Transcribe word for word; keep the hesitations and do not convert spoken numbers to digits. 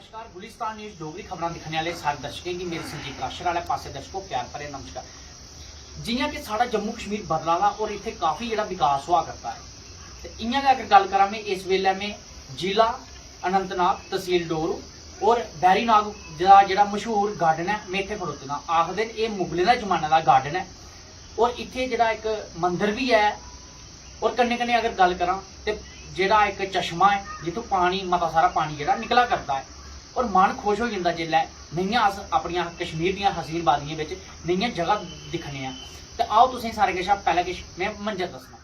नमस्कार, गुलिस्तान न्यूज़ डोगरी खबरां दिक्खने आह्ले सारे दर्शकें गी मेरे संजीव त्राशर आह्ले पासै दर्शको प्यार भरे नमस्कार। जि'यां कि साढ़ा जम्मू कश्मीर बदला दा और इत्थै काफी जेह्ड़ा विकास होआ करदा ऐ, ते इ'यां गै अगर गल्ल करां में इस बेल्लै में जिला अनंतनाग, तसील डोरू और बैरीनाग दा जेह्ड़ा मशहूर गार्डन ऐ, में इत्थै खड़ोते दा। आखदे न एह् मुगलें दा जमाने दा गार्डन ऐ और इत्थै जेह्ड़ा इक मंदर बी ऐ और कन्नै कन्नै अगर गल्ल करां ते जेह्ड़ा इक चश्मा ऐ जित्थूं पानी, मता सारा पानी जेह्ड़ा निकला करदा ऐ और मन खुश होई जंदा जिसलै नेहियां अस अपनियां कश्मीर दियां हसीन वादियें बिच नेहियां जगह दिक्खने आं। ते आओ तुसें सारें कशा पैह्लें किश में मंजर दस्सना।